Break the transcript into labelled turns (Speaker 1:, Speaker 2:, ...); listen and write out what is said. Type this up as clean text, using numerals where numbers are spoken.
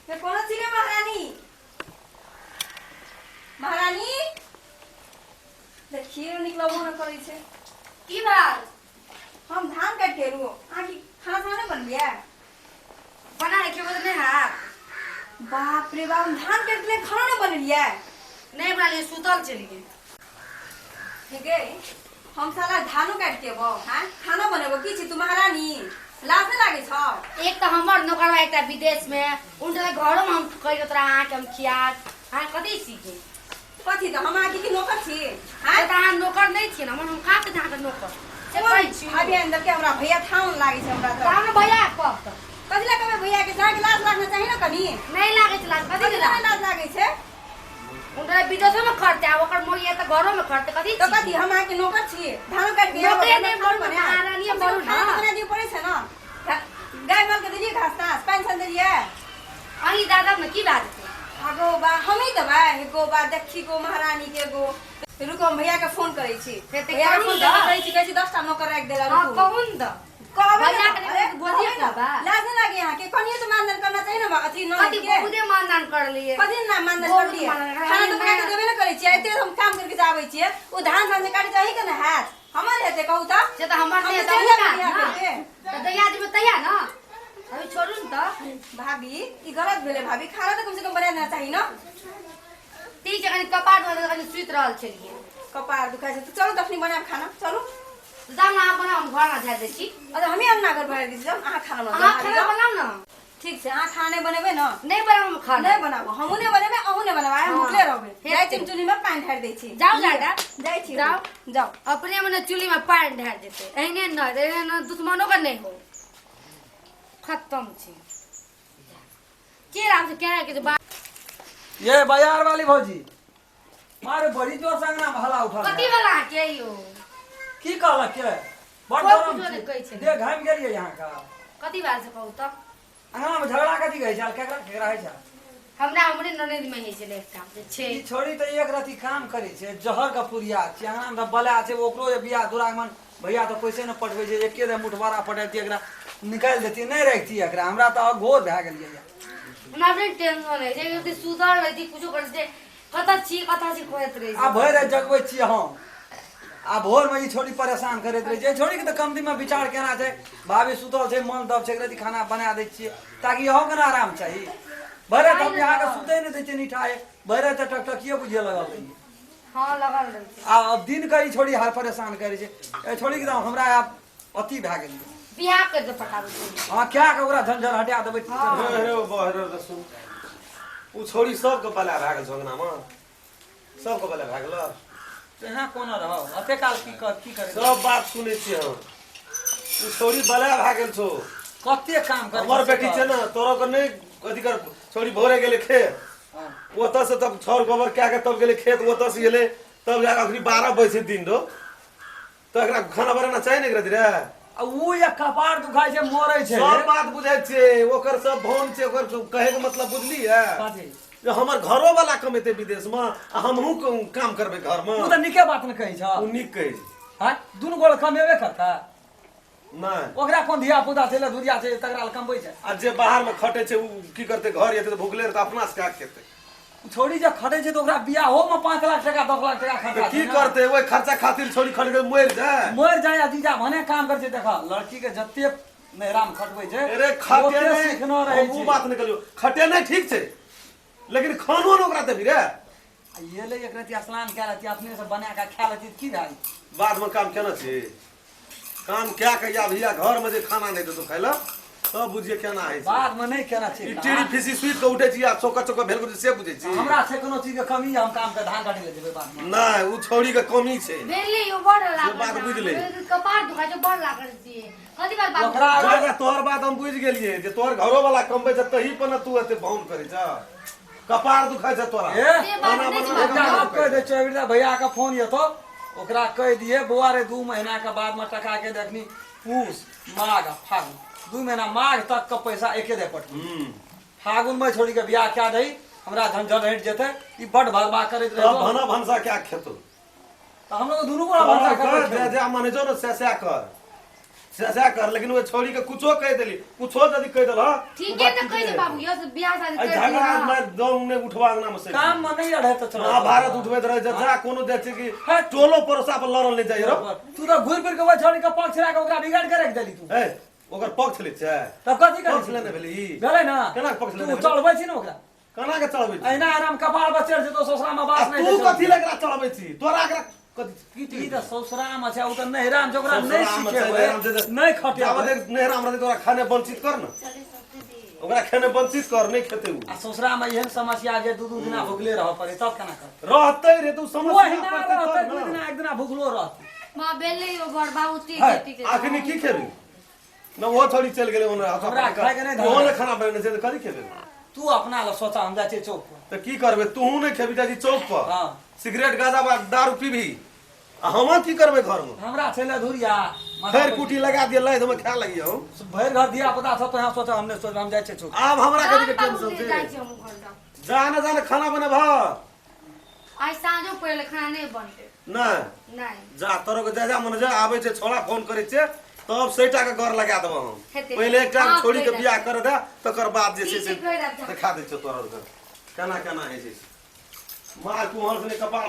Speaker 1: ये कोनो चीज है महारानी महारानी देखिए निकलबो न करै छै।
Speaker 2: की भेल?
Speaker 1: हम धान काटि के एलहुँ, अहाँ की खाना खाना नहि बनबियै?
Speaker 2: बना के खेबै तऽ नहि हैत।
Speaker 1: बाप रे बाप, हम धान काटि के खाना नहि बनेलियै?
Speaker 2: नहि बनेलियै, सुतल छलियै।
Speaker 1: गे हम साला धानो काटि के एबौ, हाँ खाना बनेबो की छी तू महारानी? लाज नहि लागै छौ?
Speaker 2: एक तऽ हमर नौकरवा एकटा विदेश में, उनटा घरो में हम कहि तोरा अहाँके हम खियाब, अहाँ कथी छी गे?
Speaker 1: कथी तऽ हम अहाँके की नौकर छी? हाँ
Speaker 2: तऽ अहाँ नौकर नहि छियै ने हमर, हम कहाँ से अहाँके नौकर से कहै छी।
Speaker 1: भाभी अंदर के हमरा भैया थाउन लागै छै हमरा।
Speaker 2: तऽ हमरा भैया कह तऽ।
Speaker 1: कथी लए कहबै भैया के? जाके लाज लागना चाही ने कनी।
Speaker 2: नहि लागै छै लाज। कथी
Speaker 1: कथी लए लाज लागै छै?
Speaker 2: उनका विदेशो में खरते आ ओकर मोहिया तऽ घरो में खरते, कथी
Speaker 1: तऽ कथी हम अहाँके नौकर छी? धानो काटि के
Speaker 2: नौकरे नहि बरू, महारानी बरू
Speaker 1: ना बना दिअ पड़ै छै ने। गाय माल के देलियै घास तास, पानि सान देलियै?
Speaker 2: अहीं दादा ने की बात छै?
Speaker 1: आगो बा हमी देबै गो बा, देखी गो महारानी के गो। रुको, हम भैया के फोन करै छी। भैया के फोन करै छी, कहै छी 10टा नौकर राखि देला।
Speaker 2: रुकू, कहून तऽ
Speaker 1: कहबै
Speaker 2: भैया के।
Speaker 1: अरे
Speaker 2: बोलिए कहबा।
Speaker 1: लाज नहीं लागे यहाँ के? कनियो तो मानदान करना चाहिए ना। अथी न
Speaker 2: कथी
Speaker 1: के
Speaker 2: बहुते मानदान कर लिए।
Speaker 1: कथी ना मानदान
Speaker 2: बहुत
Speaker 1: कर लिए?
Speaker 2: मानदान।
Speaker 1: खाना तो बना के देबे ना करै छियै, एते हम काम करके जाबै छियै, ओ धान धान से काटे चाही के ना हैत, हमर हेतै कहू तऽ?
Speaker 2: से तऽ हमर
Speaker 1: हम
Speaker 2: नहि
Speaker 1: तऽ
Speaker 2: तऽ
Speaker 1: चलि
Speaker 2: हुनका
Speaker 1: जाबै बियाह
Speaker 2: ना।
Speaker 1: करके।
Speaker 2: तऽ दहिया देबै तहिया ना, अभी छोड़ू ने तऽ।
Speaker 1: भाभी, ई गलत भेलै भाभी, खाना तऽ कम से कम बना देना चाही ना।
Speaker 2: ठीक छै, कनि कपार दुखाइ कनि सुति रहल छलियै।
Speaker 1: कपार दुखाइ छै तऽ चलू तखनी बनायब खाना, चलू।
Speaker 2: जाउ ने, अहाँ बनाउ, हम घर में झाड़ि दै छी।
Speaker 1: अच्छा, हमी अंगना घर भरि दै छी, जाउ अहाँ खाना बनाउ।
Speaker 2: अहाँ खाना बनाउ ने।
Speaker 1: ठीक छै, अहाँ खाना नहि बनेबै ने?
Speaker 2: नहि बनाउ हम खाना।
Speaker 1: नहि बनाबू, हमहूँ नहि बनेबै, अहूँ नहि बनाबू, आइ हम
Speaker 2: हाँ।
Speaker 1: भुखले रहबै।
Speaker 2: हेतै।
Speaker 1: जाइ छी, हम चूल्हीमे पानि ढारि दै छी।
Speaker 2: जाउ दादा।
Speaker 1: जाइ छी।
Speaker 2: जाउ।
Speaker 1: जाउ।
Speaker 2: अपने मने चूल्ही में पानि ढारि देतै, एहने नहि एहने नहि दुश्मनो के नहि हो, खत्म छै के राम से केना के जे बात।
Speaker 3: ये बाजार वाली भौजी, मारे बड़ी जोर से अंगना में हल्ला उठल
Speaker 2: कथी
Speaker 3: है।
Speaker 2: वाला के यौ?
Speaker 3: की कहलक के बड़
Speaker 2: कोइ
Speaker 3: गरम
Speaker 2: कुछो
Speaker 3: छै।
Speaker 2: नहि कहै छै।
Speaker 3: देह घामि गेलियै यहाँ का।
Speaker 2: कथी बात से कहू तऽ?
Speaker 3: अंगना में झगड़ा कथी कहै छै? केकरा केकरा होइ छै?
Speaker 2: हमरा हमरे ननद में होइ छलै एकटा जे छै।
Speaker 3: ई छोड़ी तऽ एक रति काम करै छै, जहर के पुरिया छै अंगना में, तऽ बला छै ओकरो जे बियाह दुरागमन। भैया तऽ पैसे नहि पठबै छै, एके दे मुठबारा पठैतियै, एकरा निकालि देतियै, नहि रखतियै एकरा। हमरा तऽ अघोर भए गेलियै।
Speaker 2: हमरा अपने टेंशन होइ छै, यदि सुतल रहै छी कुछो करै छै, कतऽ छी कतऽ छी खोजैत रहै
Speaker 3: आ
Speaker 2: छै।
Speaker 3: भरि राति जगबै छियै हम आ भोरमे ई छोड़ी परेशान करैत रहै छै। छोड़ीके तऽ कम दिनमे विचार केना छै, भाभी सुतल छै, मन दब छै, एक रति खाना बना दै छियै ताकि इहो के ने आराम चाही। भरि राति हम अहाँके सुतै नहि दै छियै निठाए, भरि राति तऽ टकटकिए बुझिए लगल रहियै।
Speaker 2: हँ, लगल रहै छै।
Speaker 3: आ अब दिन के ई छोड़ी हार परेशान करै छै। ए छोड़ीके तऽ हमरा आब अथी भए गेलियै।
Speaker 2: बियाह कर दे पटाबै छै।
Speaker 3: हँ, क्या के ओकरा झंझट हटा देबै।
Speaker 2: हँ।
Speaker 4: हे रे बहरे रसू, उ छोरी सबके बला भए गेल छौ अंगनामे, सबके बला भए गेल।
Speaker 3: यहाँ कोना रहब अते काल की कर की करे?
Speaker 4: सब बात सुनै छियै हम, उ छोरी बला भए गेल छौ।
Speaker 3: कते काम करे?
Speaker 4: हमर बेटी छै ने, तोरा के नहि अथी कर। छोरी भोरे गेलै खेत, ओतऽ से तब छाउर गोबर कए के तब गेलै खेत, ओतऽ से गेलै तब जाके अखनी 12 बजे छै दिन रो, तऽ एकरा खाना बनाना चाही ने एकरा रे।
Speaker 3: आ उ एक कपार दुखाइ छै, मरै छै।
Speaker 4: सब बात बुझै छियै, ओकर सब भौन छै। ओकर कहै के मतलब बुझलियै?
Speaker 3: कथी?
Speaker 4: जे हमर घरो वाला कमेतै विदेश मे आ हमहूँ काम करबै घर मे।
Speaker 3: उ तऽ नीके बात ने कहै छ।
Speaker 4: ओ नीक कहै छै।
Speaker 3: हँ, दुनू गोल कमेबे करतै?
Speaker 4: नहि।
Speaker 3: ओकरा कोन धिया पुता छै, लधुरिया छै, तकरा लए कमबै छै।
Speaker 4: आ जे बाहर मे खटै छै ओ की करतै? घर एतै तऽ भुखले रहतै, अपना से कए खेतै?
Speaker 3: छोड़ी जे खटै छै तऽ ओकरा बियाहो मे 5 लाख टका 10 लाख टका खर्चा
Speaker 4: तऽ की
Speaker 3: छै ने।
Speaker 4: करतै? ओहि खर्चा खातिर छोड़ी खट के मरि जाय?
Speaker 3: मरि जाय आ जीजा भने काम करै छै। देख, लड़की के जते नैहरा मे खटबै छै
Speaker 4: अरे खटे
Speaker 3: ओते
Speaker 4: नहि
Speaker 3: सीखना रहै
Speaker 4: हम
Speaker 3: छै।
Speaker 4: ओ बात नहि कहलियौ, खटे नहि ठीक छै, लेकिन खानो ने ओकरा देबही रे।
Speaker 3: आ ये ले एक रति स्नान कए लेती, अपने से बना के खा लेती, की भए गेल?
Speaker 4: बाद मे काम केना छी? काम कए के या भैया घर में जे खाना नहीं देतो खाइ ला तब बुझिए केना होइ छै।
Speaker 3: बाद मे नहि केना छै
Speaker 4: ई
Speaker 3: काम।
Speaker 4: टीरी फीसी सुति के उठै छी आ चौका चौका भेल करै छी, से बुझै छी?
Speaker 3: हमरा छै कोनो चीज के कमी? हम काम के धान काटै लए जेबै बाद मे।
Speaker 4: नहि, ओ छौड़ी के कमी छै।
Speaker 2: भेलै यौ, बड़ लागल
Speaker 4: बात बुझि ले।
Speaker 2: कपार दुखाइ छै, बड़ लागल छी, कथी बात बात?
Speaker 3: ओकरा
Speaker 4: जा, तोहर बात हम बुझि गेलियै जे तोहर घरो वाला कमबै छै तही पर ने तू एते भाउन करै छ, कपार दुखाइ छ तोरा।
Speaker 3: ए
Speaker 2: से बात
Speaker 4: खाना
Speaker 2: नहि छै।
Speaker 4: बनबै
Speaker 3: एकटा गप कहि दै छियौ, अबिरदा भैया के फोन एतौ, ओकरा कहि दिहे, बौआ रे, 2 महीना के बाद में टका के देखनी, पूस माघ आ फागुन, 2 महीना, माघ तक के पैसा एके दे पठबी। फागुन में छोड़ी के बियाह कए दही, हमरा झंझट हटि जेतै। ई बड भरबा करैत
Speaker 4: तब
Speaker 3: रहै।
Speaker 4: भाना भनसा क्या खेतो?
Speaker 3: तऽ हम लोग दुनू गोरा भनसा
Speaker 4: कर
Speaker 3: करबै।
Speaker 4: जे जे मन छौ ने से से कर। से सएह कर लेकिन ओहि छौड़ी के कुछो कहि देली कुछो यदि कहि देलह
Speaker 2: ठीके तऽ कहै छै बाबू यो से बियाह शादी
Speaker 4: एहि
Speaker 2: कर
Speaker 4: झगड़ा
Speaker 2: दिअ।
Speaker 4: मे दम नहि उठबा अंगना मे से
Speaker 3: काम में नहीं अढ़े तो चलो
Speaker 4: महाभारत उठबैत रहै छै जा कोनो जाइ छै कि टोलो पड़ोसा पर लड़ल नहि जाइ रौ
Speaker 3: तू तो घूर फिर के वही छोड़ी के पक्ष राख ओकरा बिगाड़ के रख देली तू
Speaker 4: ए ओकर पक्ष लै छै
Speaker 3: तब कथी करै
Speaker 4: पक्ष लेने भेलै ई
Speaker 3: भेलै ना
Speaker 4: केना पक्ष लेने
Speaker 3: तू
Speaker 4: भेलै?
Speaker 3: चढ़बै छी ने ओकरा
Speaker 4: केना के चढ़बै छी
Speaker 3: अहिना आराम कपार पर चढ़ जेतो ससुरा में
Speaker 4: आ
Speaker 3: बास नहीं
Speaker 4: तू
Speaker 3: देतौ।
Speaker 4: कथी लए एकरा चढ़बै छी तोरा एकरा कथी की
Speaker 3: ई तऽ ससुरा में छै उ तऽ नहिरा में छै ओकरा नहीं
Speaker 4: ससुरामे छै,
Speaker 3: सिखेबै
Speaker 4: नैहरामे छै तऽ-
Speaker 3: नहीं
Speaker 4: जाबे
Speaker 3: खटेबै
Speaker 4: देख नैहरामे रहतै तोरा खाने वंचित कर ने ओकरा खेने वंचित कर नहि खेतै उ
Speaker 3: आ ससुरा में एहन समस्या जे दू दू दिना भुखले रहऽ पड़े तब केना करतै
Speaker 4: रहतै रे तू समस्या
Speaker 3: ओहिना
Speaker 4: पड़तै
Speaker 3: रहतै
Speaker 4: तब
Speaker 3: दू
Speaker 4: ने।
Speaker 3: दिना एक दिना भुखलो रहतै
Speaker 2: माँ बेले यो बड़ बाबू ठीक
Speaker 3: है,
Speaker 2: छै ठीक छै
Speaker 4: अखनी की खेबी न ओहो छोड़ी चलि गेलै ओने
Speaker 3: हमरा खायके नहि धरल।
Speaker 4: ओहो नहि खाना बनेने छै तऽ कथी खेबै
Speaker 3: तू अपना लए सोचा हम जाइ छियै चौक पर
Speaker 4: तऽ की करबै तूहू नहि खेबी जाइ छी चौक पर
Speaker 3: हाँ।
Speaker 4: सिगरेट गाजा बा दारू पीबी आ हम की करबै घरमे
Speaker 3: हमरा छै लधुरिया
Speaker 4: फेर कुटी लगा दिए लाइ हम खाए लगिए हम
Speaker 3: भरि घर धिया पुता सब तो यहाँ सोचा हमने सोच हम जाइ छियै चौक
Speaker 4: आब हमरा कथी के
Speaker 2: बाबू
Speaker 4: टेंशन
Speaker 2: जाइ
Speaker 4: छै
Speaker 2: छी हम घर
Speaker 4: जा ने जा ने खाना बनेबह
Speaker 2: आइ साँझो पड़ले खाना नहि बनतै
Speaker 4: नहि
Speaker 2: नहि
Speaker 4: जा तोरो के जा जा मन जा आबै छै छोड़ा फोन करै छै तब सैटा के घर लगा देबो हम
Speaker 2: हेतै।
Speaker 4: पहिले एकटा
Speaker 2: हाँ,
Speaker 4: छोड़ी के
Speaker 2: कहि
Speaker 4: बियाह कर दे तकर बाद जे छै
Speaker 2: ठीक
Speaker 4: से
Speaker 2: छै, कहि देब, जा।
Speaker 4: देखा दै छियौ तोरा आरके केना केना होइ छै मार कुम्हर से कपार।